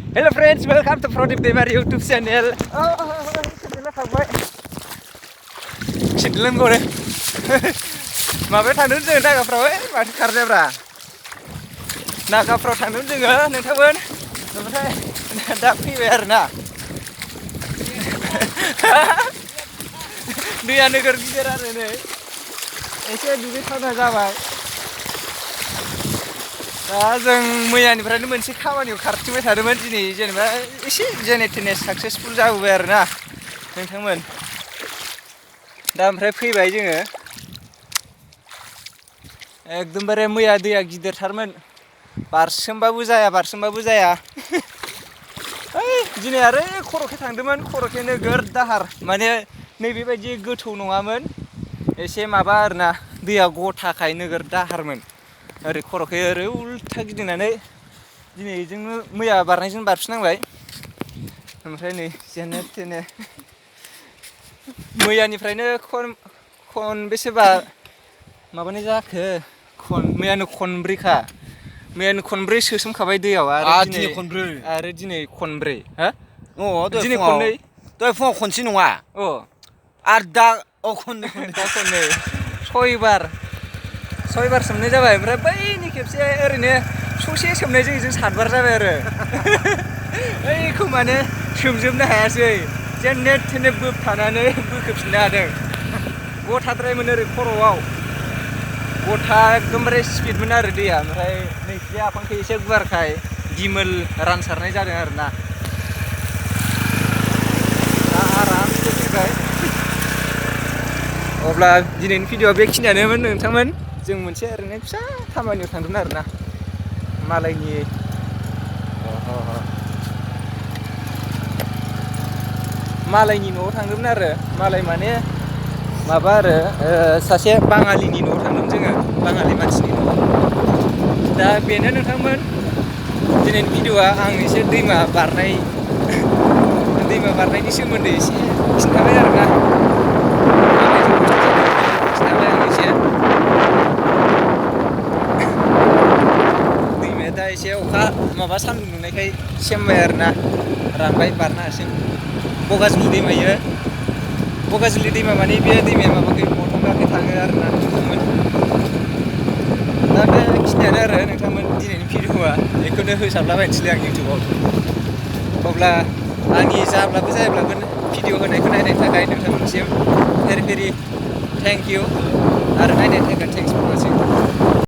Hello friends, welcome to Prodip Demar YouTube channel. Channel थांबाय. Channel gue deh. Mabe थांदों जों नागाफ्राव माथो खारजाब्रा. नागाफ्राव थांदों जोङो नोंथांमोन. ओमफ्राय दा फैबाय आरोना. दैया नोगोर गिदिर आरो नै. एसे दुगैथावना जाबाय. दा जों मैयानिफ्रायनो मोनसे खामानियाव खारथिंबाय थादोंमोन दिनै जेनेबा एसे जेने थेने साक्सेसफुल जाबोबाय आरोना नोंथांमोन दा ओमफ्राय फैबाय जोङो एकदमबारे मैया दैया गिदिरथारमोन बारसोमबाबो जाया दिनै आरो खर'खे थांदोंमोन खर'खे नोगोर दाहार माने नैबेबायदि गोथौ नङामोन एसे माबा आरोना दैया गथाखाय नोगोर दाहारमोन ओरै खर'खै ओरै उल्था गिदिंनानै दिनै जोंनो मैया बारनायजों बारफिननांबाय ओमफ्राय नै जेने थेने मैयानिफ्रायनो खनबेसेबा माबानाय जाखो मैयानो खनब्रै सोसोमखाबाय दैयाव आरो दिनै खनब्रै दिनै खननै दहाय फुङाव खनसे नङा आरो दा खननै सयबार सोमनाय जाबाय ओमफ्राय बैनि खेबसे ओरैनो ससे सोमनायजों जों सातबार जाबाय आरो बैखौ माने सोमजोबनो हायासै जेने थेने बोबथानानै बोखोफिननो हादों गथाद्रायमोन ओरै खर'आव गथा एकदमबारे स्पिडमोन आरो दैया ओमफ्राय नैबे आफांखै एसे गुवारखाय दिमोल रानसारनाय जादों आरोना दा आरामसे फैबाय अब्ला दिनैनि भिडिअआ बेखिनियानोमोन नोंथांमोन जों मोनसे ओरैनो फिसा खामानियाव थांदोंमोन आरोना मालायनि न'आव थांदोंमोन आरो मालाय माने माबा आरो सासे बाङालिनि न'आव थांदोंमोन जोङो बाङालि मानसिनि न'आव दा बेनो नोंथांमोन दिनैनि भिडिअआ आं एसे दैमा बारनायनि सोमोन्दै एसे खिन्थाबाय आरोना दा एसे अखा माबा सान्दुं दुंनायखाय सेमबाय आरोना रानबाय बारनो हासिगोन बगाजुलि दैमा माने बे दैमाया माबाखै मथंगाखै थाङो आरोना नोंथांमोन दा बेखिनियानो आरो नोंथांमोन दिनैनि भिडिअआ बेखौनो होसाबलाबायनोसैलै आं इउटुबाव अब्ला आंनि जाब्लाबो जायाब्लाबो भिडिअ होनायखौ नायनायनि थाखाय नोंथांमोननिसिम भेरि भेरि थेंक इउ आरो नायनायनि थाखाय थेंक्स फर वाचिं